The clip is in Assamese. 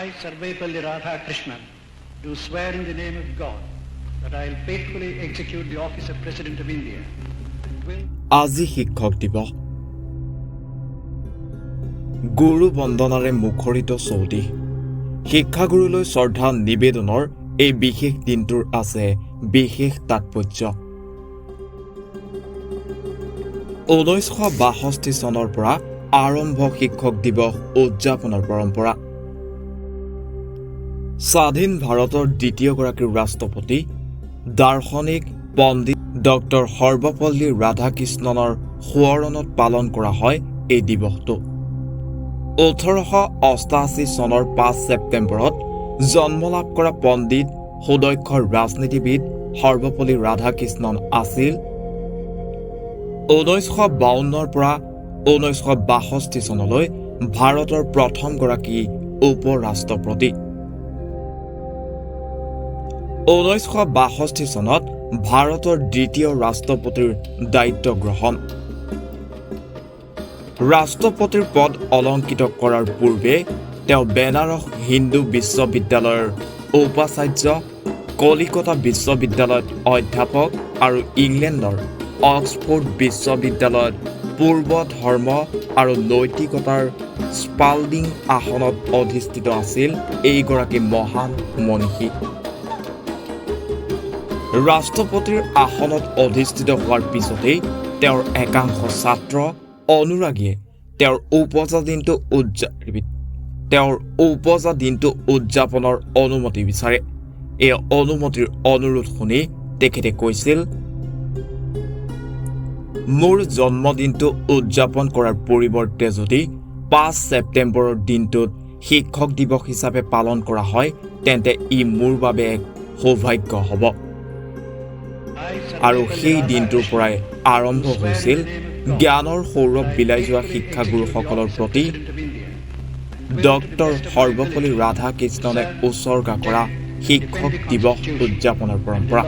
I, Sarvepalli Radhakrishnan, do swear in the name of God that I will faithfully execute the office of President of India and will আজি শিক্ষক দিৱস। গুৰু বন্দনাৰে মুখৰিত চৌদিশ। শিক্ষাগুৰুলৈ শ্ৰদ্ধা নিবেদনৰ এই বিশেষ দিনটোৰ আছে বিশেষ তাৎপৰ্য। 1962 চনৰ পৰা আৰম্ভ শিক্ষক দিৱস উদযাপনৰ পৰম্পৰা। স্বাধীন ভাৰতৰ দ্বিতীয়গৰাকী ৰাষ্ট্ৰপতি, দাৰ্শনিক পণ্ডিত ডক্টৰ সৰ্বপল্লী ৰাধাকৃষ্ণনৰ সোঁৱৰণত পালন কৰা হয় এই দিৱসটো। 1888 চনৰ 5 ছেপ্টেম্বৰত জন্ম লাভ কৰা পণ্ডিত, সুদক্ষ ৰাজনীতিবিদ সৰ্বপল্লী ৰাধাকৃষ্ণন আছিল 1952ৰ পৰা 1962 চনলৈ ভাৰতৰ প্ৰথমগৰাকী উপ ৰাষ্ট্ৰপতি। 1962 চনত ভাৰতৰ দ্বিতীয় ৰাষ্ট্ৰপতিৰ দায়িত্ব গ্ৰহণ। ৰাষ্ট্ৰপতিৰ পদ অলংকৃত কৰাৰ পূৰ্বে তেওঁ বেনাৰস হিন্দু বিশ্ববিদ্যালয়ৰ উপাচাৰ্য, কলিকতা বিশ্ববিদ্যালয়ত অধ্যাপক আৰু ইংলেণ্ডৰ অক্সফোৰ্ড বিশ্ববিদ্যালয়ত পূৰ্ব ধৰ্ম আৰু নৈতিকতাৰ স্পালডিং আসনত অধিষ্ঠিত আছিল এইগৰাকী মহান মনীষী। ৰাষ্ট্ৰপতিৰ আসনত অধিষ্ঠিত হোৱাৰ পিছতেই তেওঁৰ একাংশ ছাত্ৰ অনুৰাগীয়ে তেওঁৰ উপজা দিনটো উদযাপনৰ অনুমতি বিচাৰে। এই অনুমতিৰ অনুৰোধ শুনি তেখেতে কৈছিল, মোৰ জন্মদিনটো উদযাপন কৰাৰ পৰিৱৰ্তে যদি 5 ছেপ্টেম্বৰৰ দিনটোত শিক্ষক দিৱস হিচাপে পালন কৰা হয়, তেন্তে ই মোৰ বাবে এক সৌভাগ্য হ'ব। আৰু সেই দিনটোৰ পৰাই আৰম্ভ হৈছিল জ্ঞানৰ সৌৰভ বিলাই যোৱা শিক্ষাগুৰুসকলৰ প্ৰতি ডক্টৰ সৰ্বপল্লী ৰাধাকৃষ্ণনে উছৰ্গা কৰা শিক্ষক দিৱস উদযাপনৰ পৰম্পৰা।